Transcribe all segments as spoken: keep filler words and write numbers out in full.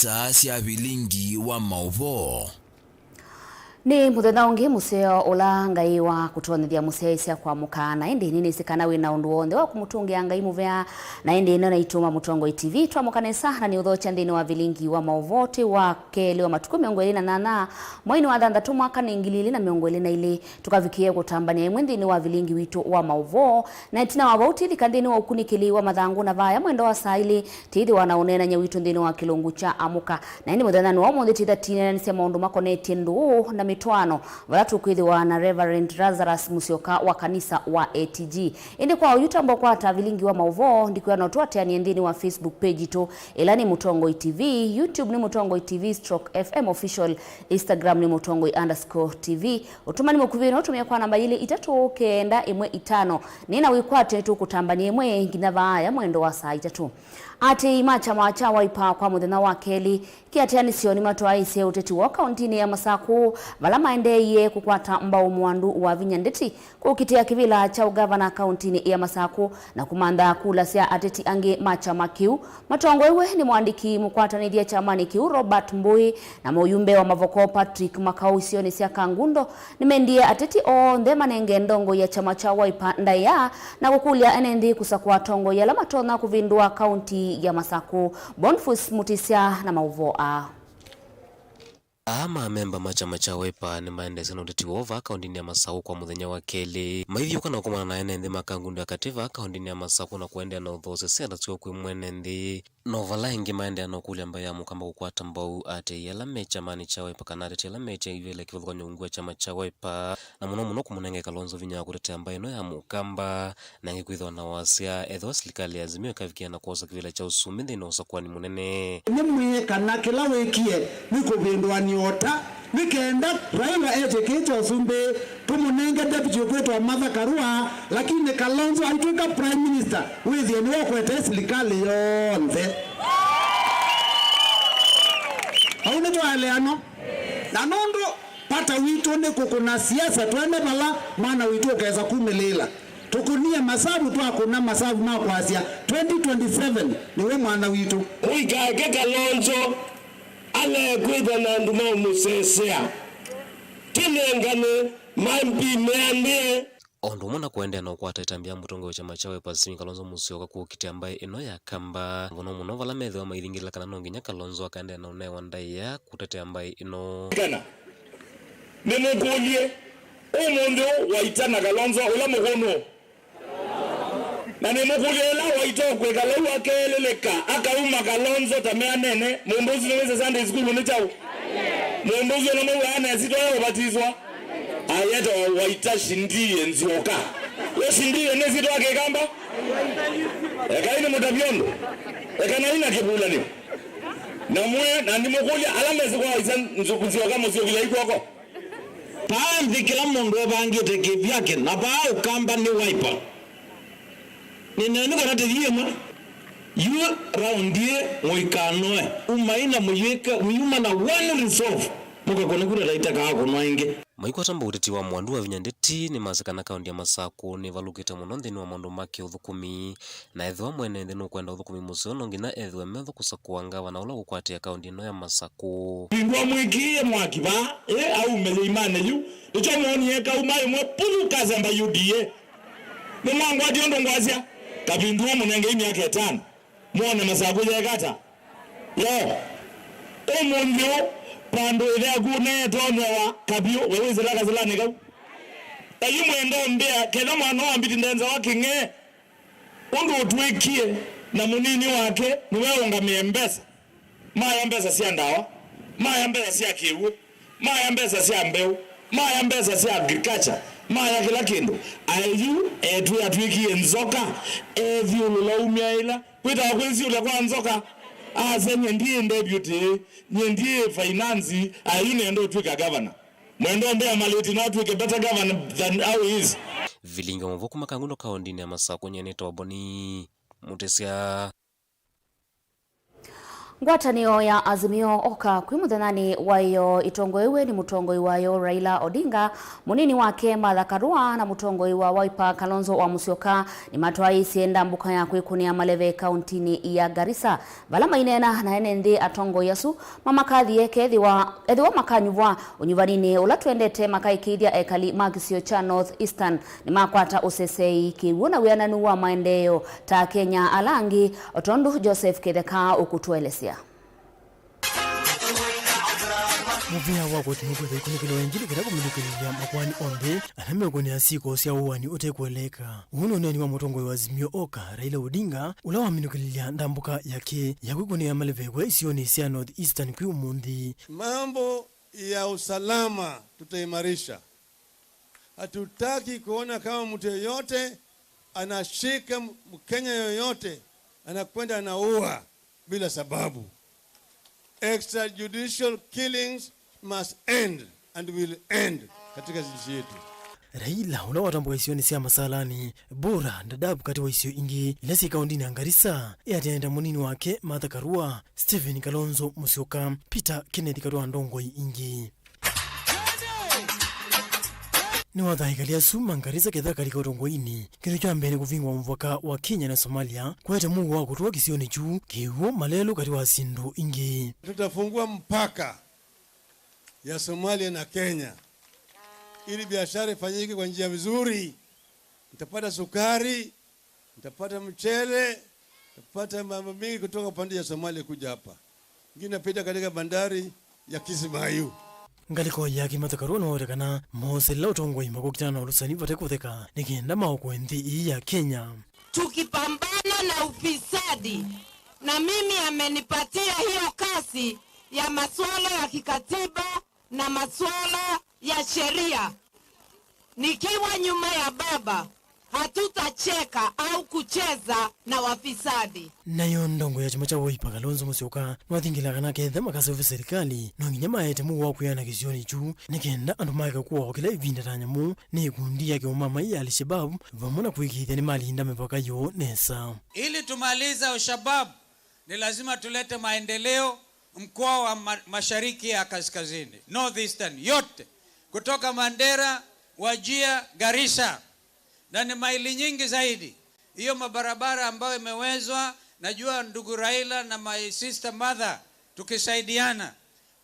Star sya vilingi wa maũvoo. Nĩ mũthenya ũngĩ mũseo ũla Ngai wa kũtwonethya mũsyaĩĩsya kwamũka, na ĩndĩ nĩnĩsĩ kana wĩ na ũndũ w'onthe wa kũmũtũngĩa Ngai mũvea. Na ĩndĩ ĩno naitũma Mũtongoi T V twamũka nesa na nĩũthokya nthĩnĩ wa vilingi wa maũvoo twĩ wa kelĩ wa matukũ mĩongo ĩlĩ na nyanya, mweinĩ wa thanthatũ, mwaka nĩ ngili ilĩ na mĩongo ĩlĩ na ilĩ. Tũkavikĩe kũtambany'a ĩmwe nthĩnĩ wa vilingi witũ wa maũvoo, na ĩtina wa vau tĩthika nthĩnĩ wa ũkunĩkĩli wa mathangũ na vaya mwendo wa saa ilĩ, tĩthĩwa na ũneenany'a witũ nthĩnĩ wa kĩlungu kya Amũka. Na ĩndĩ mũthenyanĩ wa ũmũnthĩ tĩtha tineenanĩsya maũndũ makonetye ndũũ na mĩtwaano, vala tũkwĩthĩwa na Reverend Lazarus Musyoka wa kanisa wa A T G. Ĩndĩ kwa oyu tamba ũkwata vilingi wa maũvoo, ndikwĩa no tũatĩanĩe nthĩnĩ wa Facebook page itũ, ĩla nĩ Mũtongoi T V, YouTube nĩ Mũtongoi T V stroke F M official, Instagram nĩ Mũtongoi underscore T V. Ũtũmani mũkuvĩ no ũtũmĩe kwa namba ilĩ itatũ kenda ĩmwe itano. Nĩ na wĩkwatyo nĩtũkũtambany'a ĩmwe nginya vaaya mwendo wa saa itatũ. Aatĩĩi ma kyama kya Wiper kwa mũthenya wa kelĩ kĩatĩanĩsyo nĩmatwaĩĩsye ũteti woo kaũntĩnĩ ya Masakũ, vala maendeeie kũkwata mbau mwandu wa vinya ndeti kũkitĩa kĩvĩla kya ũngavana kaũntĩnĩ ya Masakũ na kũmantha kula sya ateti angĩ ma kyama kĩu. Matongoew'e nĩ mũandĩki mũkwatanĩthya kyamanĩ kĩu Robert Mbũĩ na mũyumbe wa Mavoko Patrick Makau isionĩ sya Kangundo, nĩmendie ateti onthe manenge ndongoi ya kyama kya Wiper ndaĩa na kũkũlya ene nthĩ kũsakũa atongoi ala matonya kũvĩndũa kaũntĩ ya Masakũ. Boniface Mutisya na maũvoo aa. Aa ma memba ma kyama kya Wiper nĩmaendeesye na ũteti woo vaa kaũntĩnĩ ya Masakũ kwa mũthenya wa kelĩ, maithyũũka na kũkomana na ene nthĩ ma Kangundo ya Katĩ vaa kaũntĩnĩ ya Masakũ na kũendeea na ũthoosya syana syoo kwĩ mwene nthĩ. No vala ĩngĩ maendeea na ũkũlya mbaĩ ya Mũkamba kũkwata mbau aatĩĩi ala me kyamanĩ kya Wiper kana ateti ala me kĩvĩla kĩvathũkany'o ungu wa kyama kya Wiper, na mũno mũno kũmũnenge Kalonzo vinya wa kũtetea mbaĩ ĩno ya Mũkamba. Na ĩngĩ kwĩthĩwa na wasya, ethĩwa silikalĩ ya Azimio ĩkavikĩa na kwosa kĩvĩla kya ũsumbĩ nthĩnĩ wa ũsakũani mũnene. Nĩmwĩe kana kĩla wĩkie nĩ kũvĩndũanĩa ũta, nĩ kenda Raila etye kĩĩ kya ũsumbĩ, tũmũnenge deputy ũkwĩtwa Martha Karua, lakini Kalonzo aitw'ĩka prime minister, wĩthĩe nĩwe ũkwetee silikalĩ yonthe. Au nĩtwaeleanwa? Na nũndũ pata witũ nĩ kũkũna siasa twene vala mwana witũ ũkesa kumĩlĩĩla. Tũkũnie masavu, twakũna masavu ma kwasya twenty twenty-seven nĩwe mwana witũ. Ũikaeke Kalonzo alekwĩthwa na andũ maũmũsesea. Tũnengane ma M P meanĩe. O ũndũ ũmwe na kũendeea na ũkwata ĩtambya ya mũtongoi wa kyama kya Wiper Stephen Kalonzo Musyoka kũkitĩa mbaĩ ĩno ya Kamba, mũno mũno vala methĩwa maithingĩlĩla kana no nginya Kalonzo akaendeea na ũnewa ndaĩa kũtetea mbaĩ ĩno. Kana nĩmũkũlye, ũmũnthĩ ũũ Waita na Kalonzo ũla mũkũũ nũũ? Na nĩmũkũlye, ĩla Waita ũkwĩkala ũu akeelĩlĩka, akauma Kalonzo ta meanene, mũndũ ũsu nĩwĩsĩ Sunday school nĩ kyaũ? Mũndũ ũsu nĩmwĩw'aa na ĩsyĩtwa ya ũvatiswa? Ayetawa Waita Shindie Nzyoka. We Shindie nĩ ĩsyĩtwa ya Kĩkamba? Ekai nĩmũtavye ũndũ. Ekanai na kĩvulanĩo. Na mwĩe, na nĩmũkũlya, ala mesĩ kwa Waita Nzyoka mũsyũkĩlei kw'oko? Vaa nthĩ kĩla mũndũ evangĩte kĩvyake, na vaa Ũkamba nĩ Wiper. Nĩneenyu kana tĩthi ĩmwe? Yu raundi ĩ mũikanoe, umai na mũyĩke, mũyuma na one resolve, mũkakũne kura taita kaa kũnwa ĩngĩ. Maikwata mbau ũteti wa mwandu wa vinya ndeti nĩmasya kana kaũntĩ ya Masakũ nĩvalũkĩte mũno nthĩnĩ wa maũndũ ma kĩũthũkũmi. Na ethĩwa mwene nthĩ nũkwenda ũthũkũmi mũseo, no nginya ethĩwe metho kũsakũa ngavana ũla ũkwatĩa kaũntĩ ĩno ya Masakũ. Vindũ amwĩkĩĩe mwaki vaa, ĩ, aume yĩimanĩ yu, nĩkyo moonie kauma ĩmwe puthu kasemba U D A. Nĩmwangwatie ũndũ ngwasya, Kavindu ũmũnengei myaka ĩtano, mwone Masakũ yeeka ata. Yo, ũmũnthĩ ũũ, vandũ ĩthe yaku ũneetonyewa kavyũ, we wĩsĩla kasĩlanĩ kau. Na yu mwenda ũmbĩa, ketha mwana wa mbiti ndenzawa kĩng'ee, ũndũ ũtwĩkie na mũnini wake nĩweũngamĩe mbesa, maya mbesa sya ndawa, maya mbesa sya kĩw'ũ, maya mbesa sya mbeũ, maya mbesa sya agriculture, maya kĩla kĩndũ. Aĩ yu etwĩ atwĩkie nzoka, ethyũlũla umya ĩla kwĩtawa kwĩsyũlya kwa nzoka. Asya, "Nyie ndiĩ deputy, nyie ndiĩ finance, aĩ yu nĩenda ũtw'ĩka governor." Mwenda ũmbĩa Malĩti no atw'ĩke better governor than how he is. Vilingi wa mũvoo kuma Kangundo kaũndĩnĩ ya Masakũ, nyie nĩtawa Boni Mũtĩsya. Ngwatanĩo ya Azimio Oka kwĩ mũthenyanĩ wayo ĩtongoew'e nĩ mũtongoi wayo Raila Odinga, mũnini wake Martha Karua na mũtongoi wa Wiper Kalonzo wa Musyoka nĩmatwaĩĩsye ndambũka ya kwĩkũnĩa maleve kauntinĩ ya Garissa, vala maineena na ene nthĩ atongoi asu mamakathie kethĩwa ethĩwa makanyuvwa ũnyuvaninĩ ũla twendete makaĩkĩĩthya ekali ma kĩsio kya North Eastern nĩmakwata ũseseei, kĩw'ũ na wĩananu wa maendeeo ta Akenya ala angĩ, o tondũ Joseph Kĩtheka ũkũtũelesya. Mũvea wa kũtũmĩkĩthya ĩkunĩkĩlo ya Injili kĩla kũminũkĩlĩlya makoani onthe ala meũkũnĩa syĩko sya ũaani ũtekũeleeka. Ũũ nĩ ũneeni wa mũtongoi wa Azimio Oka, Raila Odinga, ũla waminũkĩlĩlya ndambũka yake ya kwĩkũnĩa maleve kwa isionĩ sya North Eastern kwĩ ũmũnthĩ. Mambo ya usalama tutaimarisha. Hatutaki kuona kama mtu yeyote anashika Mkenya yoyote anakwenda anaua bila sababu. Extrajudicial killings must end and will end katika nchi yetu. Raila, ũla watambũka isionĩ sya Masalani, Bura, Dadaab katĩ wa isio ingĩ ila syĩ kaũndinĩ ya Garissa, eatĩanĩte mũnini wake Martha Karua, Stephen Kalonzo Musyoka, Peter Kenneth katĩ wa ndongoi ingĩ. Nĩwathaa ekali asu ma Garissa kethĩwa akalika ũtongoinĩ. Kĩndũ kya mbee nĩ kũvingũa mũvaka wa Kenya na Somalia, kũete mũuo wa kũtũa kĩsionĩ kyu, kĩw'ũ, malelũ katĩ wa syĩndũ ingĩ. Tutafungua mpaka ya Somalia na Kenya ili biashara ifanyike kwa njia vizuri. Mtapata sukari, mtapata mchele, mtapata mambo mingi kutoka upande ya Somalia kuja hapa. Ingine inapita katika bandari ya Kismayu. Ngalĩko ya kĩmathakarũ nĩwaũte kana mooselela ũtongoi makũkitana na ũlũsani vate kũtheka nĩ kenda maokoe nthĩ ĩĩ ya Kenya. Tukipambana na ufisadi, na mimi amenipatia hiyo kazi ya masuala ya kikatiba na masuala ya sheria. Nikiwa nyuma ya baba, hatutacheka au kucheza na wafisadi. Nayo ndongo ya kyama kya Wiper Kalonzo Musyoka nwathingila kana kethe makaseuve serikali, no nginya maete mũuo wa kwĩana kĩsionĩ kyu nĩ kenda andũ maeke kũawa kĩla ĩvinda ta nyamũ nĩ ikundi ya kĩũmamai ya Al-Shabaab, vamwe na kũĩkĩĩthya nĩmalinda mĩvaka yoo nesa. Ili tumalize Al-Shabaab, ni lazima tulete maendeleo mkoa wa ma-, mashariki ya kaskazini, North Eastern, yote, kutoka Mandera, Wajir, Garissa, na ni maili nyingi zaidi. Hiyo mabarabara ambayo imewezwa, najua ndugu Raila na my sister Martha, tukisaidiana,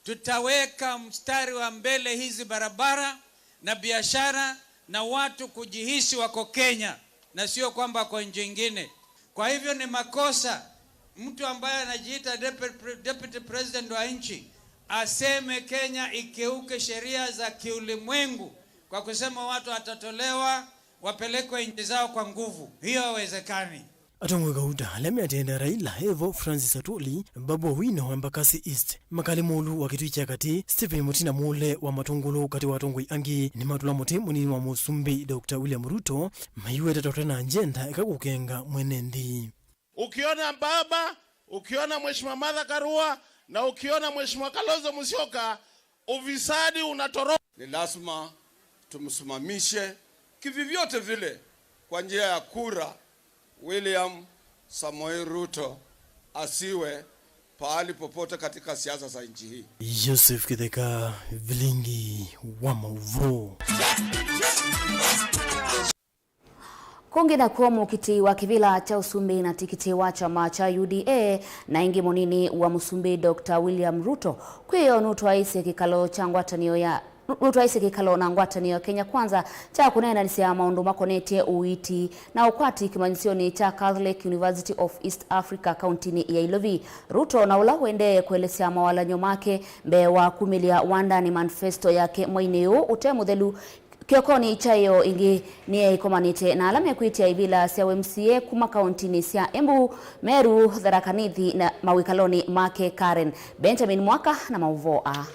tutaweka mstari wa mbele hizi barabara na biashara na watu kujihisi wako Kenya na sio kwamba wako nchi ingine. Kwa hivyo ni makosa mtu ambaye anajiita deputy pre-, deputy president wa nchi aseme Kenya ikeuke sheria za kiulimwengu kwa kusema watu watatolewa wapelekwe nchi zao kwa nguvu. Hiyo haiwezekani. Atongoi kauta ala meatĩĩe Raila evo Francis Atwoli, Babu Owino wa Embakasi East, Makali Mulu wa Kitui kya Katĩ, Stephen Mutina Muule wa Matungulu katĩ wa atongoi angĩ nĩmatũla mũtĩ mũnini wa mũsumbĩ Doctor William Ruto, maiweta ta ũte na agenda eka kũkenga mwene nthĩ. Ukiona baba, ukiona Mheshimiwa Martha Karua na ukiona Mheshimiwa Kalonzo Musyoka, ufisadi unatoroka. Ni lazima tumsimamishe kivyovyote vile kwa njia ya kura, William Samoei Ruto asiwe pahali popote katika siasa za nchi hii. Joseph Kitheka, Vilingi wa Mauvoo. Kũngĩ nakw'o, mũkiti wa kĩvĩla kya ũsumbĩ na tikiti wa kyama kya U D A na ĩngĩ mũnini wa mũsumbĩ Doctor William Ruto kwĩyo nũtwaĩsye kĩkalo kya ngwatanĩo ya nũtwaĩsye kĩkalo na ngwatanĩo ya Kenya Kwanza kya kũneenanĩsya maũndũ makonetye ũiiti na ũkwati kĩmanyĩsyonĩ kya Catholic University of East Africa kauntinĩ ya Ilovi. Ruto na ũla ũendee kũelesya mawalany'o make mbee wa kumĩlya wandanĩ manifesto yake mweinĩ ũũ ũte mũthelu, kĩokonĩ kya ĩoo ĩngĩ nĩyeĩkomanĩte na ala mekwĩtya ivĩla sya ũ M C A kuma kauntinĩ sya Embu, Meru, Tharaka Nithi na mawĩkalonĩ make. Karen Benjamin Mwaka na maũvoo aa.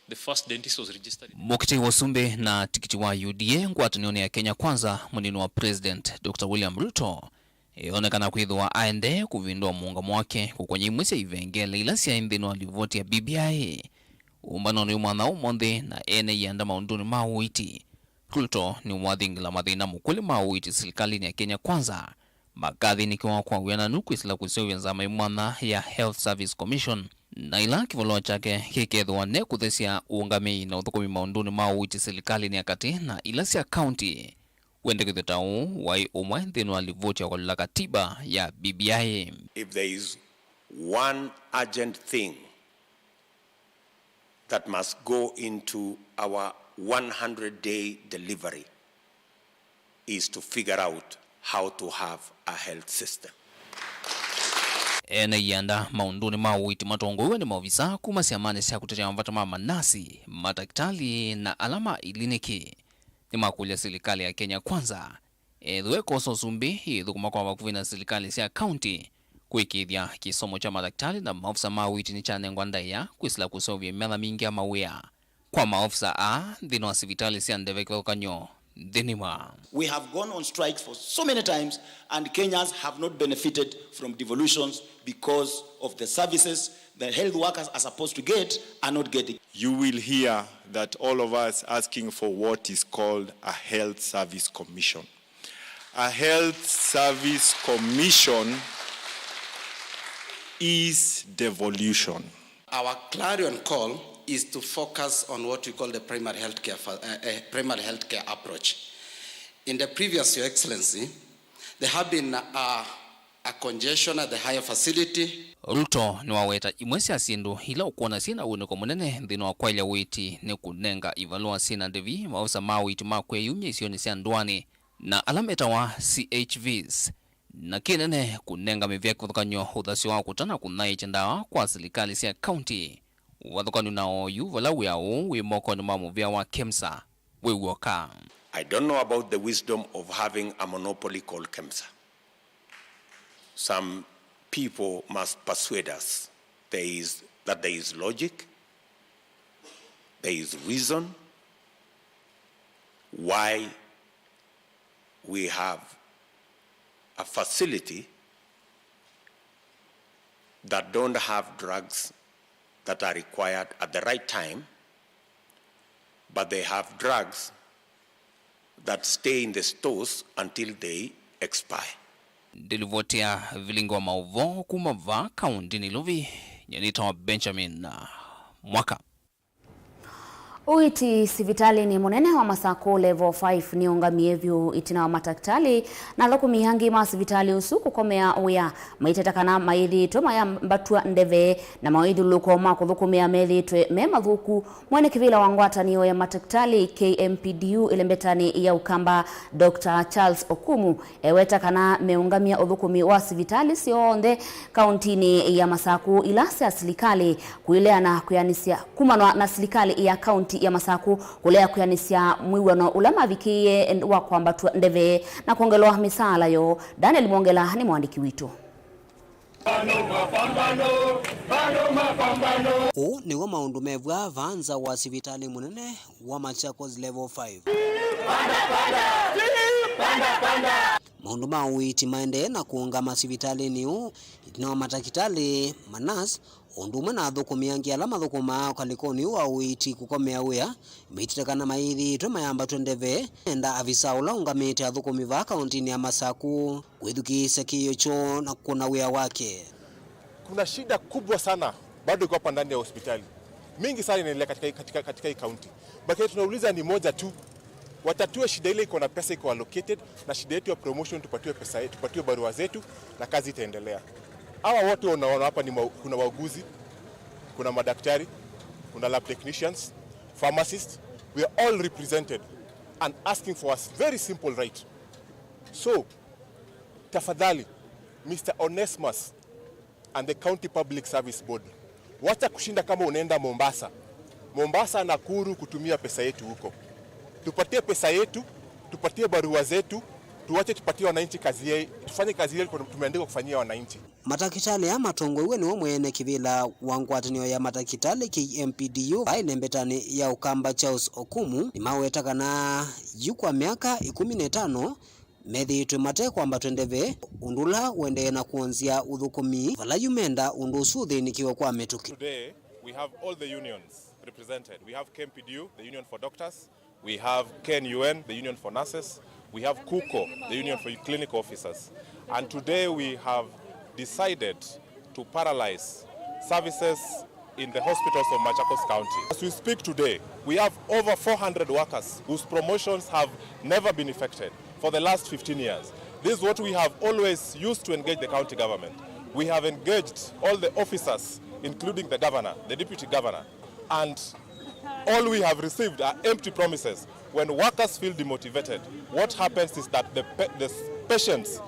The first dentist was registered in Mũkiti wa ũsumbĩ na tikiti wa U D A ngwatanĩonĩ ya Kenya Kwanza, mũnini wa President Doctor William Ruto, ĩonekana kwĩthĩwa aendee kũvĩndũa mũũngamo wake kũkony'a imwe sya ivengele ila syaĩ nthĩnĩ wa livoti ya B B I. Ũmbanonĩ ũyũ mwana ũmũnthĩ na ene ianda maũndũnĩ ma ũiiti, Ruto nĩwathingĩla mathĩna mũkũlĩ ma ũiiti silikalĩnĩ ya Kenya Kwanza, makathĩnĩkĩwa kwa wĩananu kwĩsĩla kũseũvya nzama ĩ mwanya ya Health Service Commission, na ĩla kĩvalũa kyake kĩkethĩwa ne kũthesya ũũngamĩi na ũthũkũmi maũndũnĩ ma ũiiti silikalĩnĩ ya katĩ na ila sya kaunti. Wendekethyo ta ũũ waĩ ũmwe nthĩnĩ wa livoti ya kũalyũla katiba ya B B I. If there is one urgent thing that must go into our one hundred day delivery is to figure out how to have a health system. Ene ianda maũndũnĩ ma ũiiti matongoew'e nĩ maovisa kuma syamanĩ sya kũtetea mavata ma manasi, matakitali na ala ma iliniki nĩmakũlya silikalĩ ya Kenya Kwanza ethĩwe ĩkosa ũsumbĩ ĩthũkũma kwa vakuvĩ na silikalĩ sya kaunti kũĩkĩĩthya kĩsomo kya matakitali na maovisa ma ũiiti nĩkyanengwa ndaĩa kwĩsĩla kũseũvya mĩanya mingĩ ya mawĩa kwa maovisa aa nthĩnĩ wa sivitalĩ sya ndeve kĩvathũkany'o nthĩnĩ wa. We have gone on strikes for so many times and Kenyans have not benefited from devolutions because of the services the health workers are supposed to get are not getting. You will hear that all of us asking for what is called a health service commission. A health service commission is devolution. Our clarion call is to focus on what we call the primary healthcare fa- uh, uh, primary healthcare approach. In the previous, Your Excellency, there have been a, a congestion at the higher facility. Ruto nĩwaweta imwe sya syĩndũ ila ũkwona syĩ na ũnĩko mũnene nthĩnĩ wa kwaĩlya ũiiti nĩ kũnenga ivalũa syĩ na ndĩvi maosa ma ũiiti ma kwĩyumya isionĩ sya ndũanĩ na ala metawa C H Vs, na kĩnene kũnenga mĩvĩa kĩvathũkany'o ũthasyo wa kũtana kũthaĩĩkya ndawa kwa silikalĩ sya kaunti. Ũvathũkany'o na oyu vala wĩa ũũ wĩ mokonĩ ma mũvĩa wa KEMSA wĩ w'oka. I don't know about the wisdom of having a monopoly called KEMSA. Some people must persuade us there is, that there is logic, there is reason why we have a facility that don't have drugs that are required at the right time, but they have drugs that stay in the stores until they expire. Ndilivoti ya vilingi wa maũvoo kuma vaa kaunti Nairobi, nyenitawa Benjamin Mwaka. Ũiiti sivitalĩnĩ mũnene wa Masakũ Level five nĩũngamie vyũ ĩtina wa matakĩtalĩ na athũkũmi angĩ ma sivitalĩ ũsu kũkomea wĩa maiteta kana mayĩthĩĩtwe mayambatw'a ndeve na maũĩthũlũko ma kũthũkũmĩa methĩĩtwe me mathũku. Mwene kĩvĩla wa ngwatanĩo ya matakĩtalĩ K M P D U ĩlembetanĩ ya Ũkamba, Doctor Charles Okumu, eweta kana meũngamya ũthũkũmi wa sivitalĩ syonthe kauntinĩ ya Masakũ ila sya silikalĩ kũileana kwĩanĩsya kumanwa na silikalĩ ya kaunti ya Masakũ kũlea kwĩanĩsya mwĩw'ano ũla mavikĩie wa kwambatw'a ndeve na kwongelwa mĩsaala yoo. Daniel Mwongela nĩ mũandĩki witũ. Ũũ nĩw'o maũndũ mevw'a vaa nza wa sivitalĩ mũnene wa Machakos Level five. Maũndũ ma ũiiti maendee na kũũngama sivitalĩnĩ ũũ, ĩtina wa matakĩtalĩ, manurse, ũndũ ũmwe na athũkũmi angĩ ala mathũkũmaa ũkalĩkonĩ ũũ wa ũiiti kũkomea wĩa, maitĩte kana mayĩthĩĩtwe mayambatw'a ndeve, enda avisa ũla ũngamĩte athũkũmi vaa kauntinĩ ya Masakũ kwĩthukĩĩsya kĩĩo kyoo na kũna wĩa wake. Kuna shida kubwa sana bado iko hapa ndani ya hospitali. Mingi sana inaendelea katika, katika, katika hii kaunti. Lakini tunauliza ni moja tu, watatue shida ile iko na pesa iko allocated, na shida yetu ya promotion tupatiwe pesa yetu, tupatiwe barua zetu na kazi itaendelea. Hawa wote unaona hapa ni ma-, kuna wauguzi, kuna madaktari, kuna lab technicians, pharmacists. We are all represented and asking for a very simple right. So, tafadhali, Mister Onesmus and the County Public Service Board, wacha kushinda kama unaenda Mombasa. Mombasa, Nakuru, kutumia pesa yetu huko. Tupatie pesa yetu, tupatie barua zetu, tuache tupatie wananchi kazi ye-, tufanye kazi ile tumeandikwa kufanyia wananchi. Matakĩtalĩ aa matongoew'e nĩwe mwene kĩvĩla wa ngwatanĩo ya matakĩtalĩ K M P D U aĩ lembetanĩ ya Ũkamba Charles Okumu nĩmaweta kana yu kwa myaka ĩkũmi na ĩtano methĩĩtwe mate kwambatw'a ndeve, ũndũ ũla ũendee na kwonzya ũthũkũmi vala yu menda ũndũ ũsu ũthĩnĩkĩwe kwa mĩtũkĩ. Today, we have all the unions represented. We have K M P D U, the Union for Doctors. We have K N U N, the Union for Nurses. We have KUCO, the Union for Clinical Officers, and today we have decided to paralyze services in the hospitals of Machakos County. As we speak today, we have over four hundred workers whose promotions have never been effected for the last fifteen years. This is what we have always used to engage the county government. We have engaged all the officers, including the governor, the deputy governor, and all we have received are empty promises. When workers feel demotivated, what happens is that the pa-, the patients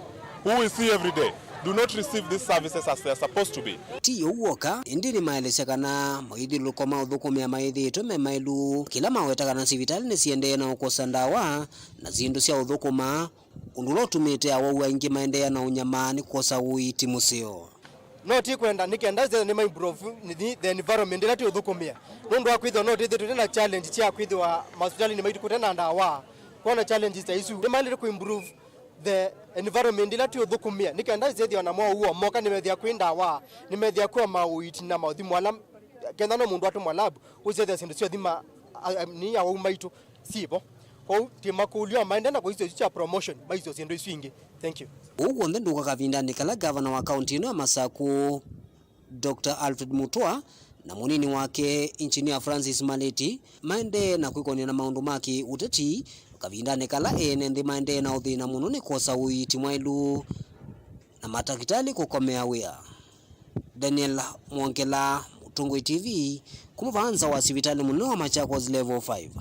who we see every day do not receive these services as they are supposed to be. Ti ũu w'oka, ĩndĩ nĩmaelesya kana moithyũlũlũko ma ũthũkũmĩa mayĩthĩĩtwe me maĩlu, kĩla maweta kana sivitalĩ nĩsiendee na ũkosa ndawa na syĩndũ sya ũthũkũma, ũndũ ũla ũtumĩte awau aingĩ maendeea na ũnyamaa nĩ kwosa ũiiti mũseo. No ti kwenda nĩ kenda ĩthĩwe nĩ ma improve nĩ the environment ĩla tũũthũkũmĩa. Nũndũ wa kwĩthĩwa no twĩthĩwe tũte na challenge sya kwĩthĩwa masivitalĩnĩ maitũ kũte na ndawa, kwona challenges ta isu. Nĩmaĩlĩte kũ improve the environment ĩla tũũthũkũmĩa nĩ kenda ĩthĩwa na mwaũ ũũ moka nĩmethĩa kwĩ ndawa, nĩmethĩa kwĩ ma ũiiti na maũthimo ala kenda no mũndũ atũmwa lab, ũsethĩa syĩndũ sya ũthima a-, a-, nĩ awau maitũ. Syĩ vo. Kwoou, twĩ makũlyo maendee na kũisyo isu sya promotion, maisyo syĩndũ isu ingĩ. Thank you. Ũu w'onthe ndũka kavindanĩ kala gavana wa kaunti ĩno ya Masaku, Doctor Alfred Mutua, na mũnini wake, Engineer Francis Maleti, maendee na kwĩkony'a na maũndũ ma kĩ-ũteti, kavindanĩ kala ene nthĩ maendee na ũthĩna mũno nĩ kwosa ũiiti mwaĩlu na matakĩtalĩ kũkomea wĩa. Daniel Mwongela, Mũtũngũi T V, kuma vaa nza wa sivitalĩ mũnene wa Machakos Level five.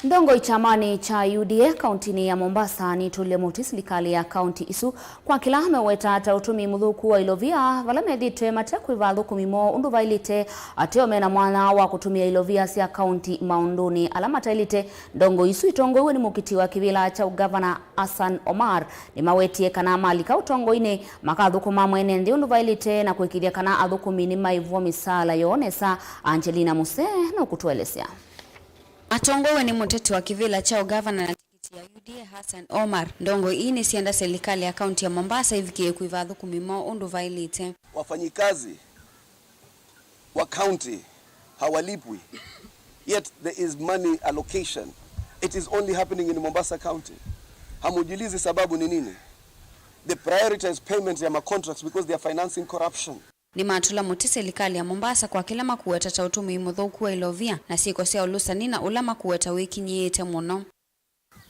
Ndongoi kyamanĩ kya U D A kauntinĩ ya Mombasa nĩtũlile mũtĩ silikalĩ ya kaunti isu kwa kĩla meweta ta ũtũmĩi mũthũku wa ilovia vala methĩĩtwe mate kwĩva athũkũmi moo ũndũ vaĩlĩte, ateo mena mwanya wa kũtũmĩa ilovia sya kaunti maũndũnĩ ala mataĩlĩte. Ndongoi isu itongoew'e nĩ mũkiti wa kĩvĩla kya ũgavana Hassan Omar nĩmawetie kana malika ũtongoinĩ makathũkũma mwene nthĩ ũndũ vaĩlĩte na kũĩkĩĩthya kana athũkũmi nĩmaĩvwa mĩsaala yoo nesa. Angelina Musee nũkũtũelesya. Atongoew'e nĩ mũteti wa kĩvĩla kya ũgavana na tikiti ya U D A Hassan Omar, ndongoi ii nĩsyenda silikalĩ ya kaunti ya Mombasa ĩvikĩĩe kũĩva athũkũmi moo ũndũ vaĩlĩte. Wafanyikazi wa county hawalipwi, yet there is money allocation. It is only happening in Mombasa County. Hamujiulizi sababu ni nini? They prioritize payment ya ma contracts because they are financing corruption. Nĩmatũla mũtĩ silikalĩ ya Mombasa kwa kĩla makũweta ta ũtũmĩi mũthũku wa ilovia na syĩko sya ũlũsani na ũla makũweta wĩkinyĩĩte mũno.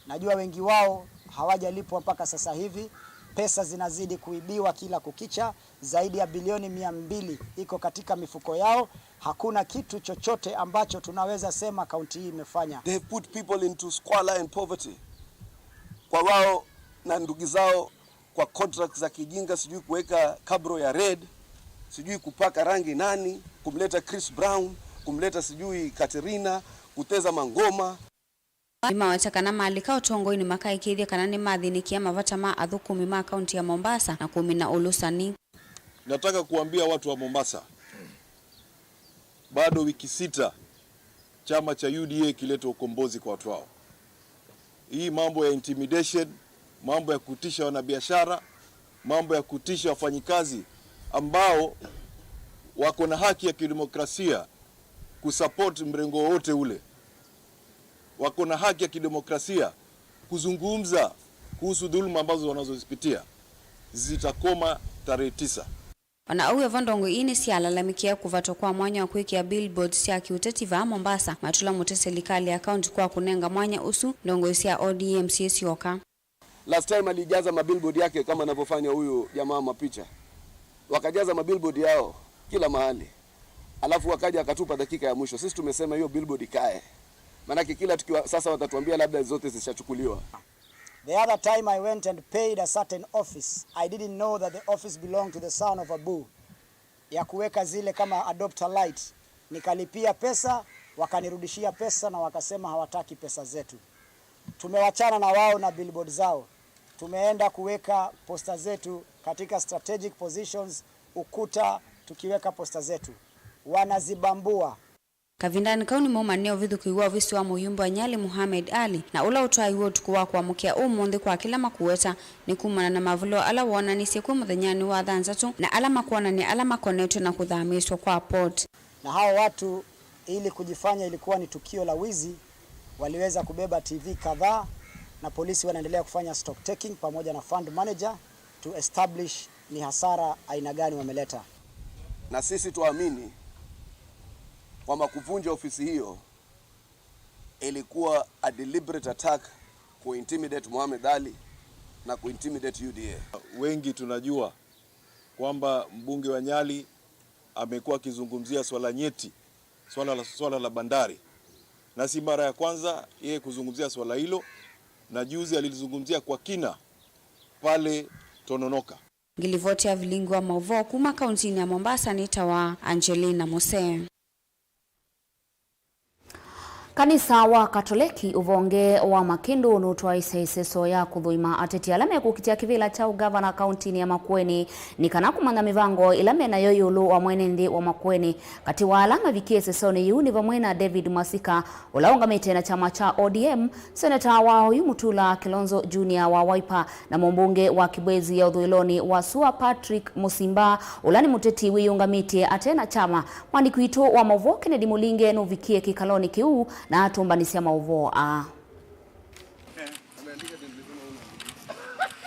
Najua wengi wao hawajalipwa mpaka sasa hivi. Pesa zinazidi kuibiwa kila kukicha. Zaidi ya bilioni mia mbili iko katika mifuko yao. Hakuna kitu chochote ambacho tunaweza sema kaunti hii imefanya. They have put people into squalor and poverty. Kwa wao na ndugu zao kwa contract za kijinga, sijui kuweka kabro ya red, sijui kupaka rangi nani, kumleta Chris Brown, kumleta sijui Katerina, kuteza mangoma. Nĩmaweta kana malika ũtongoinĩ makaĩkĩĩthya kana nĩmathĩnĩkĩa mavata ma athũkũmi ma kaunti ya Mombasa na kũmina ũlũsani. Nataka kuambia watu wa Mombasa, bado wiki sita chama cha U D A kilete ukombozi kwa watu wao. Hii mambo ya intimidation, mambo ya kutisha wanabiashara, mambo ya kutisha wafanyikazi ambao wako na haki ya kidemokrasia kusupport mrengo wowote ule. Wako na haki ya kidemokrasia kuzungumza kuhusu dhuluma ambazo wanazozipitia, zitakoma tarehe tisa. O na ũu wĩ vo, ndongoi ii nĩsyalalamĩkĩe kũvatwa kwa mwanya wa kwĩkĩa billboards sya kĩũteti vaa Mombasa, matũla mũtĩ silikalĩ ya kaunti kwa kũnenga mwanya ũsu ndongoi sya O D M syĩsyoka. Last time alijaza mabillboard yake kama anavyofanya huyu jamaa mapicha. Wakajaza mabillboard yao kila mahali. Alafu wakaja wakatupa dakika ya mwisho. Sisi tumesema hiyo billboard ikae. Maanake kila tukiwa, sasa watatuambia labda zote zishachukuliwa. The other time I went and paid a certain office, I didn't know that the office belonged to the son of Abu, ya kuweka zile kama adopter light. Nikalipia pesa, wakanirudishia pesa na wakasema hawataki pesa zetu. Tumewachana na wao na billboard zao. Tumeenda kuweka poster zetu katika strategic positions, ukuta, tukiweka poster zetu. Wanazibambua. Kavindanĩ kau nĩmaumanĩe ũvithũkĩi wa ovisi wa mũyumbe wa Nyali, Mohamed Ali, na ũla ũtwaĩiwe ũtukũ wa kũamũkĩa ũmũnthĩ kwa kĩla makũweta nĩ kumana na mavũlwa ala woonanisye kwĩ mũthenyanĩ wa thanthatũ na ala makwonany'a ala makonetw'e na kũthamĩĩswa kwa port. Na hao watu, ili kujifanya ilikuwa ni tukio la wizi, Waliweza kubeba T V kadhaa na polisi wanaendelea kufanya stock taking pamoja na fund manager to establish ni hasara aina gani wameleta. Na sisi tuamini kwamba kuvunja ofisi hiyo ilikuwa a deliberate attack kuintimidate Mohamed Ali na kuintimidate U D A. Wengi tunajua kwamba mbunge wa Nyali amekuwa akizungumzia swala nyeti, swala la, swala la bandari, na si mara ya kwanza yeye kuzungumzia swala hilo, na juzi alilizungumzia kwa kina pale Tononoka. Ngilivoti ya vilingi wa mauvoo kuma kauntinĩ ya Mombasa nĩtawa Angelina Muse. Kanisa wa Katoleki ũvonge wa Makĩndũ nũtwaĩsye ĩseso ya kũthũima ateti ala mekũkitĩa kĩvĩla kya ũngavana kauntinĩ ya Makueni nĩ kana kũmanya mĩvango ĩla menayo ĩũlũ wa mwene nthĩ wa Makueni. Katĩ wa ala mavikie ĩsesonĩ yĩu nĩ vamwe na David Masika, ũla ũngamĩte na kyama kya O D M, seneta wa oyu Mutula Kilonzo Junior wa Wiper, na mũmbunge wa Kibwezi ya ũthũĩlonĩ wa sua Patrick Musimba, ũla nĩ mũteti wĩyũngamĩtye ate na kyama. Mwandĩki witũ wa maũvoo Kennedy Mũlinge nũvikie kĩkalonĩ kĩu na atũmbanĩsya maũvoo aa.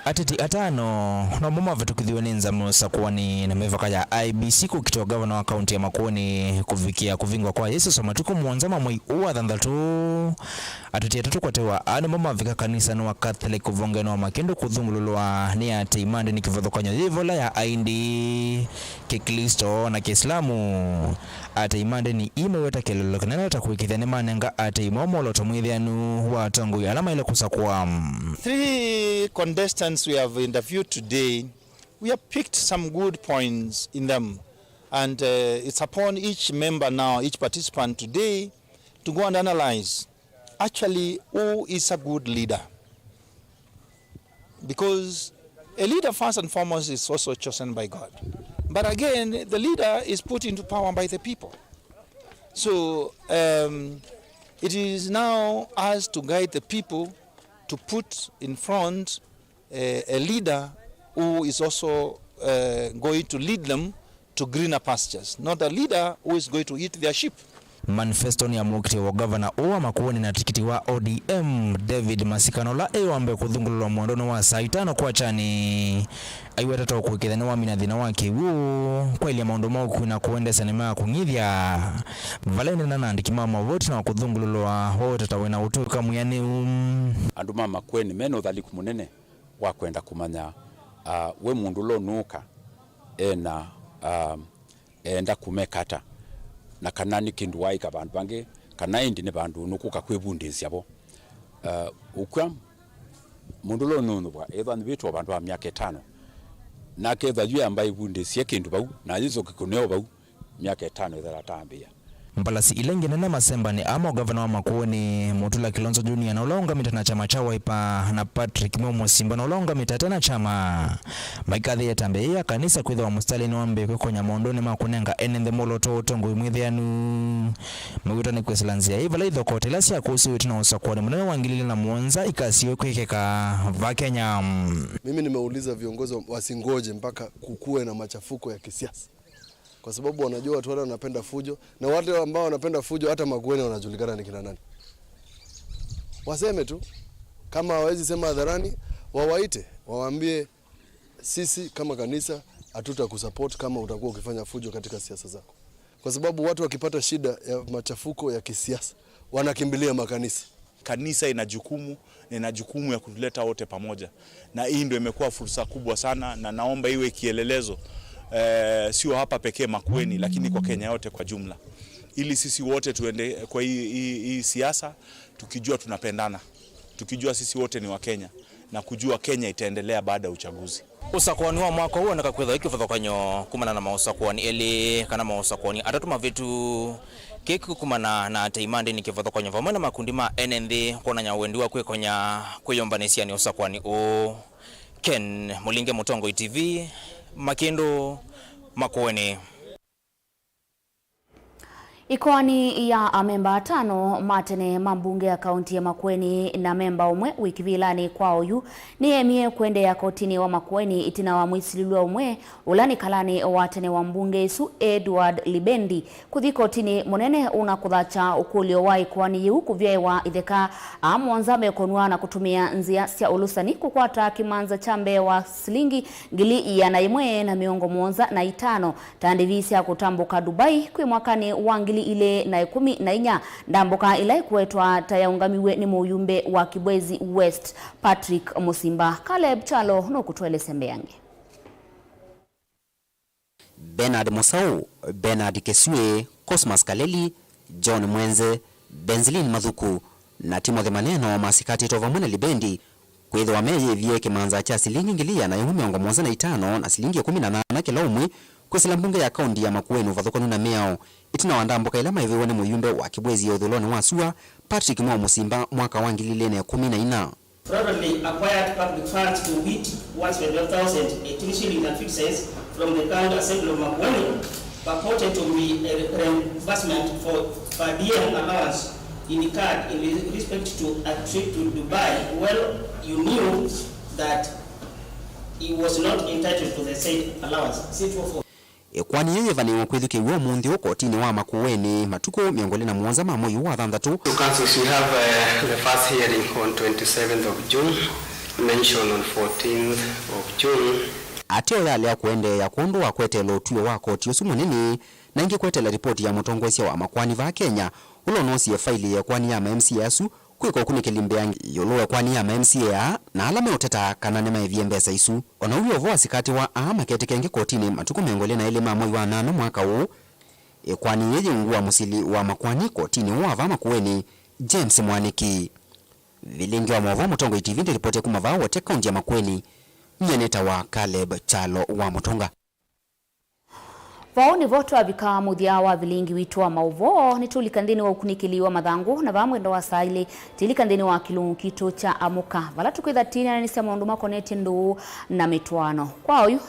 Ateti atano nomo mavĩtũkĩthiw'e nĩ nzama ya ũsakũani na mĩvaka ya I E B C kũkitwa ngavana wa kaunti ya Makueni kũvikĩa kũvingwa kwa ĩseso matukũ mũonza ma mwei ũũ wa thanthatũ. Ateti atatũ kwatĩwa aa nĩmo mavika kanisanĩ wa Catholic ũvongenĩ wa Makĩndũ kũthũngũlũlwa nĩ atei ma ndĩni kĩvathũkany'o yĩ vala ya Aindi, Kĩklĩsto na Kĩsilamu. Atei ma ndĩni ii maiweta kĩeleelo kĩnene ta kũĩkĩĩthya nĩmanenga atei moo mwolooto mwĩthĩanu wa atongoi ala maĩle kũsakũa. Three contestants we have interviewed today, we have picked some good points in them, and uh, it's upon each member now, each participant today, to go and analyze actually who is a good leader. Because a leader, first and foremost, is also chosen by God. But again, the leader is put into power by the people. So um, it is now us to guide the people to put in front a, a leader who is also uh, going to lead them to greener pastures, not a leader who is going to eat their sheep. Manifesto nĩ ya mũkitĩo wa ngavana ũũ wa Makueni na tikiti wa O D M, David Masika, na ũla e wa mbee kũthũngũlũlwa mwendonĩ wa saa itano kwa kyeni. Aiweta ta ũkũĩkĩĩthya nĩwamina thĩna wa kĩw'ũ, kwaĩlya maũndũ ma ũkui na kũendesya nĩma ya kũng'ithya. Vala enena na andĩki ma maũvoo ĩtina wa kũthũngũlũlwa, waweta ta wĩna ũtũĩka mwĩanĩu. Andũ ma Makueni mena ũthaliku mũnene wa kwenda kũmanya, ah, we mũndũ ũla ũnũũka ena, ah, eenda kũmeka ata, na kana nĩ kĩndũ waaĩka vandũ vangĩ, kana ĩndĩ nĩ vandũ nũkũka kwĩvundĩsya vo. Ah, ũkw'a mũndũ ũla ũnũnũvwa ethwa nĩvĩtwe vandũ va myaka ĩtano, na akethwa yu amba ĩvundĩsye kĩndũ vau, na yĩsũke kũneo vau, myaka ĩtano ĩthela atambĩĩa. Mbalasi ila ingĩ nene masembanĩ aa ma ũngavana wa Makueni, Mutula Kilonzo Junior na ũla ũngamĩte na kyama kya Wiper, na Patrick Mwe Musimba na ũla ũngamĩte ate na kyama, maikathĩĩe ĩtambya yĩĩ ya kanisa kwĩthĩwa mũsitalĩnĩ wa mbee kwĩkonya maũndũnĩ ma kũnenga ene nthĩ mwolooto wa ũtongoi mwĩthĩanu. Mawĩtwa nĩ kwĩsĩla nzĩa ĩĩ vala ithokoti ila syakũsĩwe ĩtina wa ũsakũani mũnene wa ngili ilĩ na mũonza ikasiwe kwĩkĩka va Kenya. Mimi nimeuliza viongozi wa-, wasingoje mpaka kukuwe na machafuko ya kisiasa. Kwa sababu wanajua watu wale wanapenda fujo, na wale ambao wanapenda fujo hata Makueni wanajulikana ni kina nani. Waseme tu, kama hawawezi sema hadharani, wawaite, wawaambie, "Sisi kama kanisa hatutakusupport kama utakuwa ukifanya fujo katika siasa zako." Kwa sababu watu wakipata shida ya machafuko ya kisiasa, wanakimbilia makanisa. Kanisa ina jukumu, na ina jukumu ya kutuleta wote pamoja. Na hii ndio imekuwa fursa kubwa sana, na naomba iwe kielelezo, eh, sio hapa pekee Makueni, lakini kwa Kenya yote kwa jumla. Ili sisi wote tuende kwa hii, hii, hii siasa, tukijua tunapendana, tukijua sisi wote ni Wakenya, na kujua Kenya itaendelea baada ya uchaguzi. Ũsakũani wa mwaka ũũ woneka kwĩthwa wĩ kĩvathũkany'o kumana na maũsakũani elĩ kana maũsakũani atatũ mavĩtu. Kĩĩ kĩkumana na atei ma ndĩni kĩvathũkany'o vamwe na makundi ma ene nthĩ kwonany'a wendi wa kwĩkonya kwĩyũmbanĩsya nĩ ũsakũani ũũ. Ken Mũlinge, Mũtongoi T V, Makĩndũ, Makueni. Ĩkoani ya amemba atano ma tene ma mbunge ya kaunti ya Makueni na memba ũmwe wĩ kĩvĩlanĩ kwa oyu nĩyemie kũendeea kotinĩ wa Makueni ĩtina wa mwĩsilĩlw'a ũmwe ũla nĩ kalanĩ wa tene wa mbunge ĩsu, Edward Libendi, kũthi kotinĩ mũnene ũna kũthatya ũkũlyo wa ĩkoani yĩu kũvyaĩwa itheka aa mũonza mekũnw'a na kũtũmĩa nzĩa sya ũlũsani kũkwata kĩmanza kya mbee wa silingi ngili ĩana yĩmwe na mĩongo mũonza na itano ta ndĩvi sya kũtambũka Dubai kwĩ mwakanĩ wa ngili ilĩ na ĩkũmi na inya, ndambũka ĩla ĩkũetwa ta yaũngamiw'e nĩ mũyumbe wa Kibwezi West, Patrick Musimba. Caleb Kyalo nũkũtũelesya mbeange. Bernard Mũsaũ, Bernard Kesue, Cosmas Kaleli, John Mwenze, Benzelin Mathuku, na Timothy Maneno masikatĩtwe vamwe na Libendi kwĩthĩwa meyĩvie kĩmanza kya silingi ngili ĩana yĩmwe mĩongo mũonza na itano na silingi ĩkũmi na nyanya kĩla ũmwe kwĩsĩla mbunge ya kaunti ya Makueni ũvathũkanu na mĩao, ĩtina wa ndambũka ĩla maĩvĩwe nĩ mũyumbe wa Kĩbwezi ya ũthũlonĩ wa sua, Patrick Mwaũ Mũsimba, mwaka wa ngili ilĩ na ĩkũmi na inya. Fraudulently acquired public funds to wit one hundred twelve thousand eighteen shillings and fifty cents from the County Assembly of Makueni, purported to be a reimbursement for per diem allowance incurred in re-, respect to a trip to Dubai, while you knew that he was not entitled to the said allowance. C two oh four. Ĩkoani yĩĩ yĩvanĩĩwe kwĩthukĩĩw'a ũmũnthĩ ũũ kotinĩ wa Makueni matukũ mĩongo ĩlĩ na mũonza ma mwei ũũ wa thanthatũ. To councils, we have, uh, the first hearing on twenty-seventh of June, mention on fourteenth of June. Ateo yalea kũendeea kwondũ wa kweteela ũtw'ĩo wa koti ũsu mũnene, na ĩngĩ kweteela ripoti ya mũtongoesya wa makoani vaa Kenya, ũla ũnoosie faili ya ĩkoani ya ma M C A asu, kwĩka ũkunĩkĩli mbeange ĩũlũ wa ĩkoani ya ma M C A aa na ala meũteta kana nĩmaĩvie mbesa isu. O na ũu wĩ o vo, asikatĩwa aa maketĩkĩa ĩngĩ kotinĩ matukũ mĩongo ĩlĩ na elĩ ma mwei wa nyanya mwaka ũũ. Ĩkoani yĩĩ yĩungua mũsili wa makoani kotinĩ ũũ wa vaa Makueni, James Mwaniki. Vilingi wa maũvoo Mũtongoi T V ndĩlipotie kuma vaa Wote, kaunti ya Makueni. Nyie nĩtawa Caleb Kyalo wa Mũtũnga. Vau nĩvo twavika mũthya wa vilingi witũ wa maũvoo. Nĩtũlika nthĩnĩ wa ũkunĩkĩli wa mathangũ, na vaa mwendo wa saa ilĩ, tĩlika nthĩnĩ wa kĩlungu kitũ kya Amũka, vala tũkwĩtha tũineenanĩsya maũndũ makonetye ndũũ na mĩtwaano. Kwa oyu,